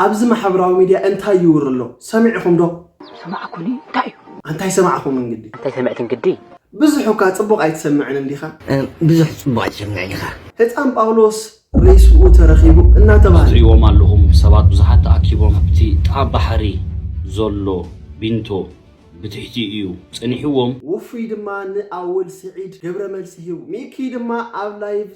ኣብዚ ማሕበራዊ ሚድያ እንታይ ይውር ኣሎ ሰሚዕኹም ዶ? ሰማዕኩኒ። እንታይ እዩ? እንታይ ሰማዕኹም እንግዲ? እንታይ ሰምዕት እንግዲ? ብዙሕ እኳ ጽቡቕ ኣይትሰምዕን እንዲኻ? ብዙሕ ጽቡቕ ኣይትሰምዕን ኢኻ። ህፃን ጳውሎስ ሬስኡ ተረኺቡ እናተባህለ። ትሪእዎም ኣለኹም ሰባት ብዙሓት ተኣኪቦም ኣብቲ ጥቓ ባሕሪ ዘሎ ቢንቶ ብትሕቲ እዩ ጸኒሕዎም። ውፉይ ድማ ንኣወል ስዒድ ገብረ መልሲ ሂቡ። ሚኪ ድማ ኣብ ላይቭ።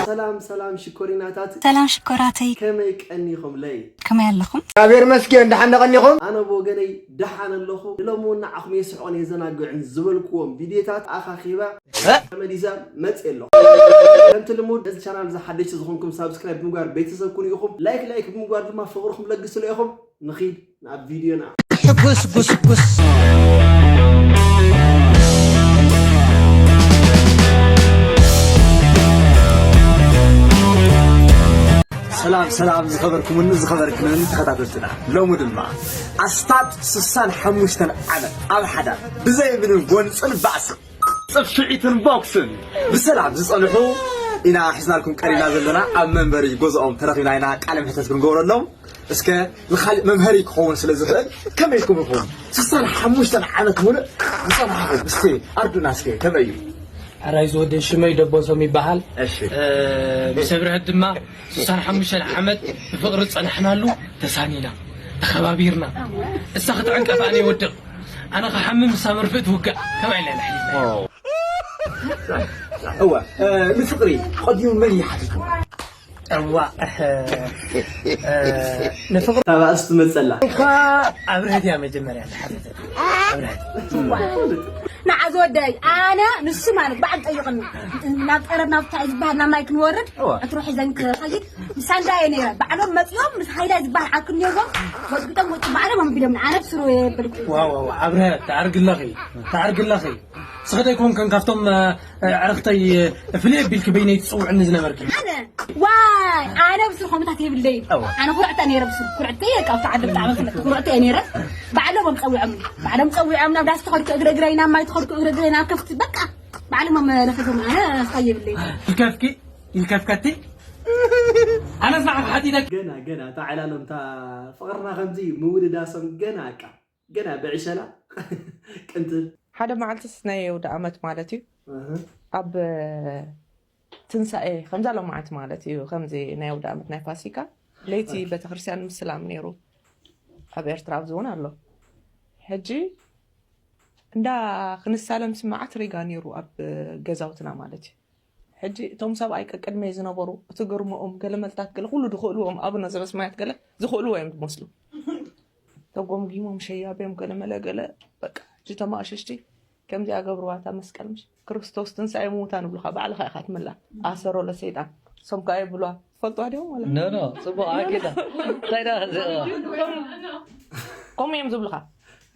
ሰላም ሰላም ሽኮሪናታት። ሰላም ሽኮራተይ። ከመይ ቀኒኹም ለይ? ከመይ ኣለኹም? እግዚኣብሔር ይመስገን፣ ደሓን ቀኒኹም? ኣነ ብወገነይ ደሓን ኣለኹ። ንሎሚ እውን ንዓኹም የስሕቑን የዘናግዕን ዝበልክዎም ቪድዮታት ኣኻኺባ ተመሊሳ መጽእ ኣለኹ። ከምቲ ልሙድ ነዚ ቻናል እዚ ሓደሽቲ ዝኾንኩም ሳብስክራይብ ብምግባር ቤተሰብ ኩኑ ኢኹም። ላይክ ላይክ ብምግባር ድማ ፍቕርኹም ለግስሉ ኢኹም። ንኺድ ናብ ቪድዮና። ሕጉስ ጉስጉስ። ሰላም ሰላም ዝኸበርኩምን ዝኸበርክንን ተኸታተልትና፣ ሎሚ ድማ ኣስታት ስሳን ሓሙሽተን ዓመት ኣብ ሓዳር ብዘይ ምንም ጎንፅን ባእስን ጽፍዒትን ቦክስን ብሰላም ዝጸንሑ ኢና ሒዝናልኩም ቀሪብና ዘለና። ኣብ መንበሪ ገዝኦም ተረኺብና ኢና ቃለ መሕተት ክንገብረሎም። እስከ ንኻልእ መምሃሪ ክኸውን ስለ ዝኽእል፣ ከመይ ኢልኩም ኢኹም ስሳን ሓሙሽተን ዓመት ሙሉእ ዝጸናሕኹም? እስቲ ኣርዱና እስከ፣ ከመይ እዩ? ሕራይ ዝወደይ ሽመይ ደቦሶም ይበሃል። እሺ። እ፣ ምስ ኣብርሀት ድማ ስሳን ሓሙሽተን ዓመት ብፍቕሪ ዝጸናሕናሉ ተሳኒና፣ ተኸባቢርና። እሳ ክትዕንቀፍ ኣነ ይወድቕ፣ ኣነ ክሓምም እሳ መርፍእ ትውጋእ። ከመይ ኢልና ኢና ሓሊፍናዮ? እወ፣ እ፣ ንፍቕሪ ቀዲሙ መን ይሓትት? እዋ፣ እህ፣ እ፣ ንፍቕሪ ታባእስ ትመጸላ። እኳ ኣብርሀት እያ መጀመርያ ዝሓተተት። ኣብርሀት። ንዓ ዝወደይ፣ ኣነ ንሱ ማለት በዓል ጠይቕኒ። ናብ ቀረብ ናብታ እዩ ዝበሃል ናብ ማይ ክንወርድ፣ እዋ። ዕትሮ ሒዘን ክኸይድ፣ ምስ ሃይላ እየ ነይረ። ባዕሎም መጺኦም ምስ ሃይላ ዝበሃል ዓርኪ እኒኦዎም፣ ጎጥጒጦም ወጡ ባዕሎም ኣንቢሎም፣ ኣነ ብስሩ እየ የበልኩ። ዋው፣ ዋው፣ ኣብርሀት፣ ተዓርግለኺ፣ ተዓርግለኺ። ንስኺ ዶ ኣይኮንክን ካብቶም፣ እ፣ ኣዕርኽተይ፣ እ፣ ፍልይ ኣቢልኪ በይነይ ትጽውዕኒ ዝነበርኪ? ኣነ? ዋይ፣ ኣነ ብስሩ ከምታት የብለይን። እዋ። ኣነ ኩርዕተ ነይረ ብስሩ። ኩርዕተይ እየ ካብ ተዓደ ብጣዕሚ ፍልጥ። ኩርዕተ እየ ነይረ። ባዕሎም እዮም ጸዊዖምኒ። ባዕሎም ጸዊዖም ናብ ዳስ ተኸድኩ እግረ እግረይ፣ ናብ ማይ ተኸድኩ እግረ እግረይ፣ ናብ ከፍቲ በቃ። ባዕሎም እዮም ለኺፎም። ኣነ ስታይ የብለይን። ይልከፍኪ? ይልከፍከቲ? ኣነስ ንዓኺ ሓቲተኪ። ገና፣ ገና፣ እታ ዕላሎም፣ እታ ፍቕርና ከምዚ ምውድዳሶም ገና፣ እቃ፣ ገና ብዕሸላ ቅንትል። ሓደ መዓልትስ ናይ ኣውደ ኣመት ማለት እዩ። እህ። ኣብ ትንሳኤ፣ ከምዛ ሎማዓት ማለት እዩ፣ ከምዚ ናይ ኣውደ ኣመት ናይ ፋሲካ ለይቲ ኦኬ። ቤተክርስትያን ምስላም ነይሩ፣ ኣብ ኤርትራ ኣብዚ እውን ኣሎ። ሕጂ እንዳ ክንሳለም ስምዓት ሪጋ ነይሩ ኣብ ገዛውትና ማለት እዩ። ሕጂ እቶም ሰብኣይ ቀቅድመይ ዝነበሩ፣ እቲ ግርምኦም፣ ገለ መልታት፣ ገለ ኩሉ ዝኽእልዎም፣ ኣቡነ ዘበሰማያት ገለ ዝኽእልዎ እዮም ዝመስሉ። ተጎምጊሞም፣ ሸያብ እዮም፣ ገለ መለ ገለ፣ በቃ፣ ሕጂ እቶም ኣቕሽሽቲ ከምዚኣ ገብርዋ፣ እታ መስቀል፣ ምሽ፣ ክርስቶስ ትንሳኤ ምዉታን ይብሉኻ፣ ባዕልኻ ኢኻ ትምላ። ኣሰሮ ለሰይጣን። እሶም ከኣ የብሉዋ። ትፈልጡዋ ዲኹም ወላ? ኖ፣ ኖ፣ ጽቡቕ ኣኪዳ። እንታይ ደኣ ዚ-፣ ከምኡ እዮም ዝብሉኻ።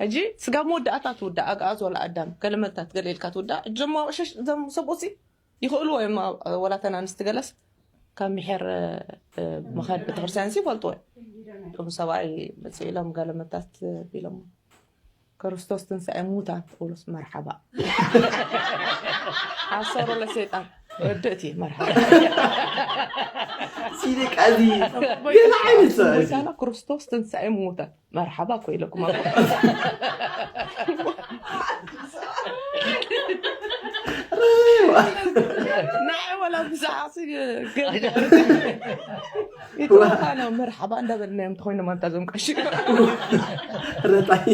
ሕጂ ስጋብ መወዳእታ ትውዳእ፣ ኣግኣዝ ወላ ኣዳም፣ ገለ መልታት ገለ ኢልካ ትውዳእ። ሕጂ እዞም ኣቕሽሽ-፣ እዞም ሰብኡትሲ ይኽእልዎ እዮም፣ ኣብ-፣ ወላ እተን ኣንስቲ ገለስ ካብ ምሒር፣ እ፣ እ፣ ምኻድ ቤተክርስትያንሲ ይፈልጥዎ እዮም። እቶም ሰብኣይ መጽኡ ኢሎም ገለ መታት ቢሎም፣ "ክርስቶስ ትንሳኤ ሙታን ጳውሎስ መርሓባ." ኣሰሮ ለሰይጣን ርድእቲ መርሓባ። ሲዲ ቃዚ ገለ ዓይነት ሰብ እዚ። ጎይታና ክርስቶስ ትንሳኤ ሙታን መርሓባ እኮ ኢለኩም ኣቦ። ንዓይ ወላ ብዛዕባ ሲ-፣ ገ-፣ ይትረፋ ነው መርሓባ እንዳበልና እዮም ተኾይኖም ኣንታ ዞም ቀሺ። ረጣይ።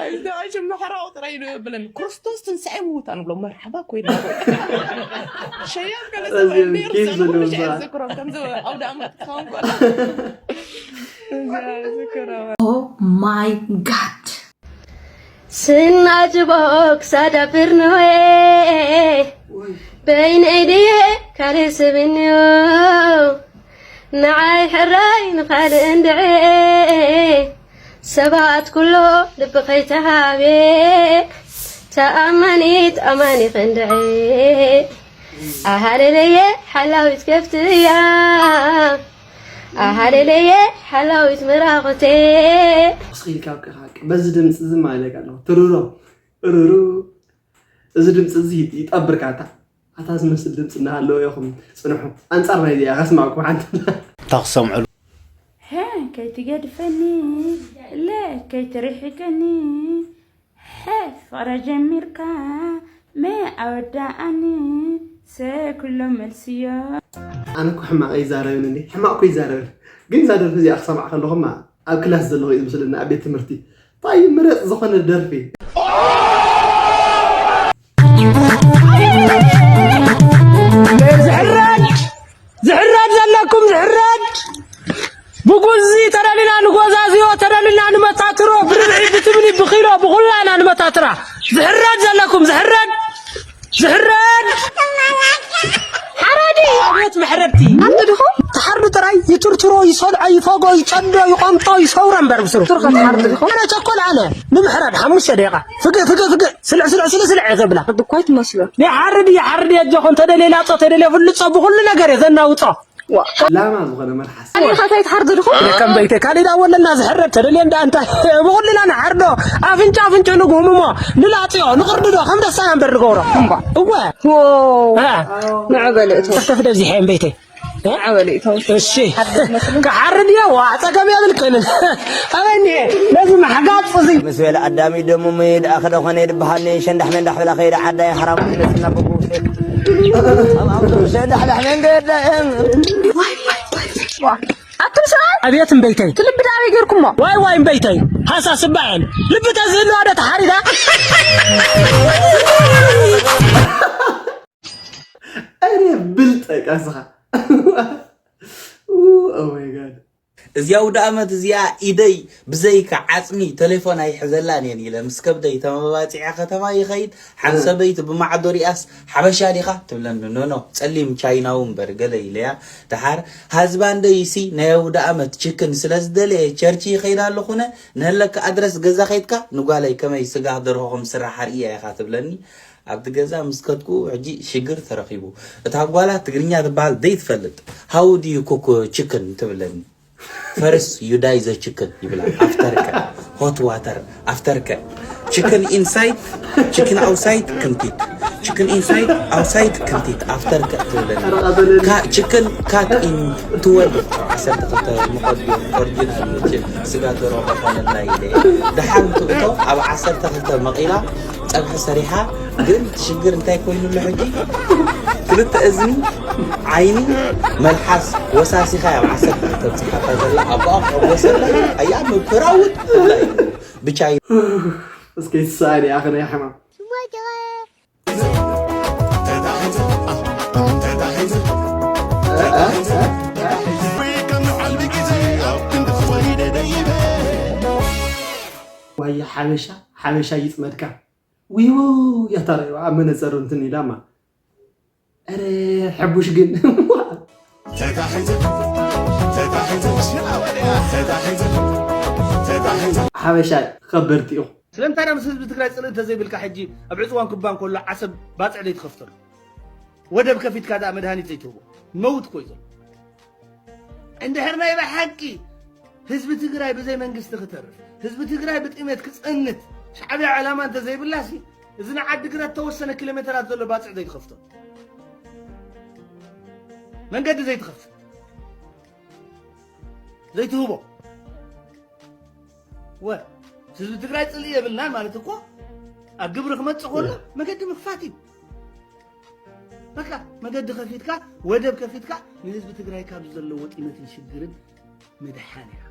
እዚ ደቐሽ ምሕራው ጥራይ እዩ ብለን ክርስቶስ ትንሳኤ ምዉታን ብሎ መርሓባ እኮ ኢልና። ሸያም ገለ ኣዝዮም ሰብኣይ ነይሩ ኬፍ ዘለዎም ምሽ ሰባት። ዝክሮም ከምዚ ኣውደ ኣመት ክኸውን ከሎ። Oh my God! ስናጅቦ ክሳዳ ብርኖዬ በይነይ ድየ ካልእ ሰብ እኒኦ ንዓይ ሕራይ ንኻልእ እንድዒ ሰባት ኩሎ ልቢ ከይተሃቤ ተኣማኒት ኣማኒ ክንድዒ ኣሃለለየ ሓላዊት ከፍትያ ኣሃለለየ ሓላዊት ምራቑቴ። እስኺ ኢልካ ኣብቅኻ፣ በዚ ድምፂ እዚ ማለካ ኣለኹ። ትርሮ፣ እርሩ፣ እዚ ድምፂ እዚ ይጠብርካ፣ እታ ኣታ ዝመስል ድምፂ እናሃለወ ኢኹም ፅንሑ። ኣንፃር ናይ ዚኣ ከስማዕኩም ሓንቲ። እታ ክሰምዕሉ ሀ ከይትገድፈኒ ለ ከይትርሕቀኒ ሐ ፍቕረ ጀሚርካ መ ኣወዳኣኒ ሰ ኩሎም መልስዮ። ኣነ እኮ ሕማቕ ኣይዛረብን እንዴ፣ ሕማቕ እኮ ይዛረብን። ግን እዛ ደርፊ እዚኣ ክሰምዓ ከለኹማ ኣብ ክላስ ዘለኹ እዩ ዝመስለኒ፣ ኣብ ቤት ትምህርቲ። ታይ ምረጽ ዝኾነ ደርፊ። ዝሕረድ ዝሕረድ ዘለኩም ዝሕረድ ብጉዚ ተደሊና ንጎዛዝዮ ተደሊና ንመታትሮ ብርብዒ ብትምኒ ብኪሎ ብኩላና ንመታትራ ዝሕረድ ዘለኩም ዝሕረድ ዝሕረድ ሓራዲ ኣቤት መሕረድቲ ኣንቲ ድኹም ትሓርዱ ጥራይ ይትርትሮ ይሰልዖ ይፈጎ ይጨዶ ይቆምጦ ይሰውሮ እምበር ብስሩ ትርኸ ትሓርዱ ድኹም ኣነ ቸኮል ኣነ ንምሕረድ ሓሙሽተ ደቂቃ ፍግእ ፍግእ ፍግእ ስልዕ ስልዕ ስልዕ ስልዕ እየ ከብላ እኳ ትመስሎ ይሓርድ ይሓርድ የጆኹም ተደልየ ላጦ ተደልየ ፍልጾ ብኩሉ ነገር እየ ዘናውጾ ላማ ዝኾነ መልሓስ ኣሊኻ እንታይ ትሓርዱ ድኹም ከም በይተ ካሊዳ ወለና ዝሕረድ ተደልየ እንዳ እንታይ ብኩልና ንሓርዶ ኣፍንጫ ኣፍንጭ ንጉህምሞ ንላጥዮ ንቕርድዶ ከም ደስታና እምበር ንገብሮ እወ ንዑ በልእቶ ተፍተፍ ደብዚሐ እምበይተይ ንዑ በልእቶ እሺ ክሓርድ እየ ዋ ፀገም የብልክንን ኣበኒ ነዚ ማሕጋፅ እዚ ምስ በለ ኣዳሚ ደሙ መየድ ኣኸደ ኾነ ይድበሃል ሸንዳሕ መንዳሕ ብላ ከይደ ዓዳ የሓራም ነትና ብጉሴ ሸንዳሕ ዳሕ መንገደ ኣቱም ሰብኣይ ኣብየት እምበይተይ ትልቢ ዳበይ ገይርኩሞ ዋይ ዋይ እምበይተይ ሃሳ ስባየን ልቢ ተዝህልዋ ዶ ተሓሪዳ ኣነ ብልጠ ቃስኻ ኦማይ ጋድ እዚኣ ውድኣመት እዚኣ ኢደይ ብዘይካ ዓፅሚ ተሌፎን ኣይሕዘላን እየን ኢለ ምስ ከብደይ ተመባፂዐ ከተማ ይኸይድ ሓንቲ ሰበይቲ ብማዕዶ ሪኣስ ሓበሻ ዲኻ ትብለኒ ኖኖ ፀሊም ቻይናዊ እምበር ገለ ኢለያ ደሓር ሃዝባንደይሲ ናይ ውድኣመት ችክን ስለ ዝደለየ ቸርቺ ይኸይድ ኣለኹነ ንህለካ ኣድረስ ገዛ ኸይድካ ንጓለይ ከመይ ስጋ ደርሆ ከም ስራሕ ኣርእያ ኢኻ ትብለኒ ኣብቲ ገዛ ምስ ከድኩ ሕጂ ሽግር ተረኺቡ እታ ጓላ ትግርኛ ትበሃል ዘይትፈልጥ how do you cook chicken ትብለኒ first you dye the chicken ይብላ after ከ hot water after ከ chicken inside chicken outside ክንቲት chicken inside outside ክንቲት after ከ ትብለኒ chicken cut in twelve ዓሰርተ ክልተ መቐዲዮ ኦሪጂናል ስጋ ደሮ ከኾነና ኢለ ደሓን ትእቶ ኣብ ዓሰርተ ክልተ መቒላ ፀብሒ ሰሪሓ ግን ሽግር እንታይ ኮይኑሉ ሕጂ ክልተ እዝኒ ዓይኒ መልሓስ ወሳሲኻ ኣብ ዓሰርተ ክልተ ኣብፂሓታ ዘላ ኣቦኣ ክሕጎሰላ ኣያ ምፕራውድ ትብላ እዩ ብቻይ እስኪ ትሰኣል ኢኻ ናይ ሕማም ዋየ ሓበሻ ሓበሻ ይፅመድካ ዊው ያታረዩ ኣብ መነፀሩ እንትን ኢላማ ረ ሕቡሽ ግን ሓበሻ ከበድቲ ኢኹ ስለምንታይ ምስ ህዝቢ ትግራይ ፅልኢ እንተዘይብልካ ሕጂ ኣብ ዕፅዋን ክባን ከሎ ዓሰብ ባፅዕ ዘይትኸፍተሉ ወደብ ከፊትካ ደኣ መድሃኒት ዘይትህቦ መውት ኮይ ዘሎ እንድሕር ናይ ብሓቂ ህዝቢ ትግራይ ብዘይ መንግስቲ ክተርፍ ህዝቢ ትግራይ ብጥሜት ክፀንት ሻዕብያ ዕላማ እንተዘይብላሲ እዚ ንዓዲ ግራት ተወሰነ ኪሎ ሜተራት ዘሎ ባፅዕ ዘይትኸፍቶ መንገዲ ዘይትኸፍት ዘይትህቦ ወ ህዝቢ ትግራይ ፅልኢ የብልናን ማለት እኮ ኣብ ግብሪ ክመፅእ ከሎ መገዲ ምክፋት እዩ በቃ መገዲ ከፊትካ ወደብ ከፊትካ ንህዝቢ ትግራይ ካብ ዘለዎ ጢመትን ሽግርን ምድሓን እያ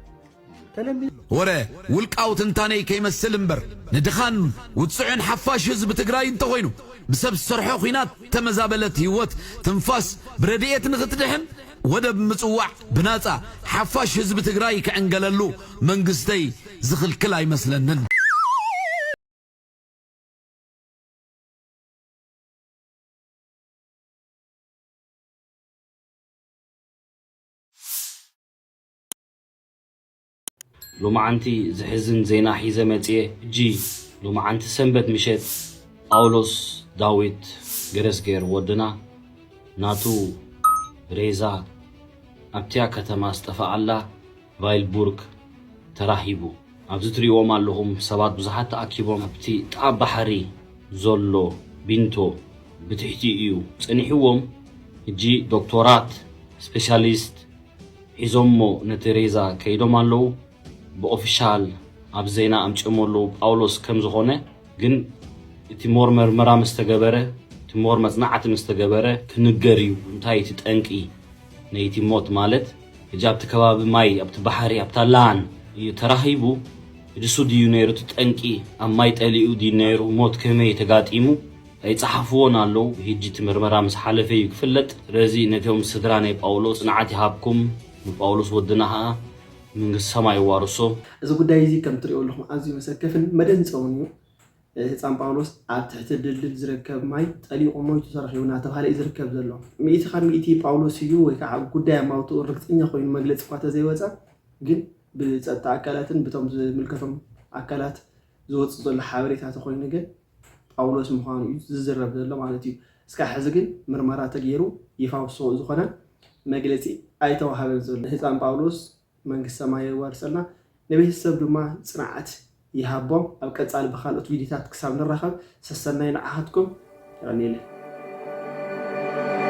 ተለሚኑ ወረ ውልቃዊ ትንታነይ ከይመስል እምበር ንድኻን ውፅዑን ሓፋሽ ህዝቢ ትግራይ እንተኾይኑ ብሰብ ዝሰርሖ ኹናት ተመዛበለት ህይወት ትንፋስ ብረድኤት ንኽትድሕን ወደብ ምፅዋዕ ብናፃ ሓፋሽ ህዝቢ ትግራይ ክዕንገለሉ መንግስተይ ዝኽልክል ኣይመስለንን። ሎማዓንቲ ዝሕዝን ዜና ሒዘ መፅየ። ሕጂ ሎማዓንቲ ሰንበት ምሸት ጳውሎስ ዳዊት ገረዝጌር ወድና ናቱ ሬዛ ኣብቲያ ከተማ ዝጠፈኣላ ቫይልቡርግ ተራኺቡ። ኣብዚ ትሪእዎም ኣለኹም ሰባት ብዙሓት ተኣኪቦም ኣብቲ ጥቓ ባሕሪ ዘሎ ቢንቶ ብትሕቲ እዩ ጸኒሕዎም። ሕጂ ዶክተራት፣ ስፔሻሊስት ሒዞሞ ነቲ ሬዛ ከይዶም ኣለዉ። ብኦፊሻል ኣብ ዜና ኣምጺኦሞ ኣለዉ ጳውሎስ ከም ዝኾነ። ግን እቲ ሞር መርመራ ምስ ተገበረ፣ እቲ ሞር መጽናዕቲ ምስ ተገበረ ክንገር እዩ። እንታይ እቲ ጠንቂ ነይቲ ሞት ማለት? ሕጂ ኣብቲ ከባቢ ማይ፣ ኣብቲ ባሕሪ፣ ኣብታ ላን እዩ ተራኺቡ። ድሱ ድዩ ነይሩ እቲ ጠንቂ? ኣብ ማይ ጠሊኡ ድዩ ነይሩ? ሞት ከመይ ተጋጢሙ? ኣይጸሓፍዎን ኣለዉ። ሕጂ እቲ መርመራ ምስ ሓለፈ እዩ ክፍለጥ። ስለዚ ነቶም ስድራ ናይ ጳውሎስ ጽንዓት ይሃብኩም። ንጳውሎስ ወድና ኸኣ መንግስቲ ሰማይ ይዋርሶ። እዚ ጉዳይ እዚ ከም ትሪእዎ ኣለኹም ኣዝዩ መሰከፍን መደንጸውን እዩ። ህፃን ጳውሎስ ኣብ ትሕቲ ድልድል ዝርከብ ማይ ጠሊቑ ሞይቱ ተረኺቡ እናተባህለ እዩ ዝርከብ ዘሎ። ሚእቲ ካብ ሚእቲ ጳውሎስ እዩ ወይ ከዓ ጉዳይ ኣማውትኡ ርግፀኛ ኮይኑ መግለፂ እኳ ተዘይወፀ፣ ግን ብፀጥታ ኣካላትን ብቶም ዝምልከቶም ኣካላት ዝወፅእ ዘሎ ሓበሬታ ተኮይኑ ግን ጳውሎስ ምዃኑ እዩ ዝዝረብ ዘሎ ማለት እዩ። እስካብ ሕዚ ግን ምርመራ ተገይሩ ይፋ ውስኹ ዝኾነ መግለፂ ኣይተዋሃበን ዘሎ። ህፃን ጳውሎስ መንግስቲ ሰማይ የዋርሰልና፣ ንቤተሰብ ድማ ፅንዓት ይሃቦም። ኣብ ቀፃሊ ብካልኦት ቪዲዮታት ክሳብ ንራኸብ ሰሰናይ ንዓኻትኩም። የቐንየለይ።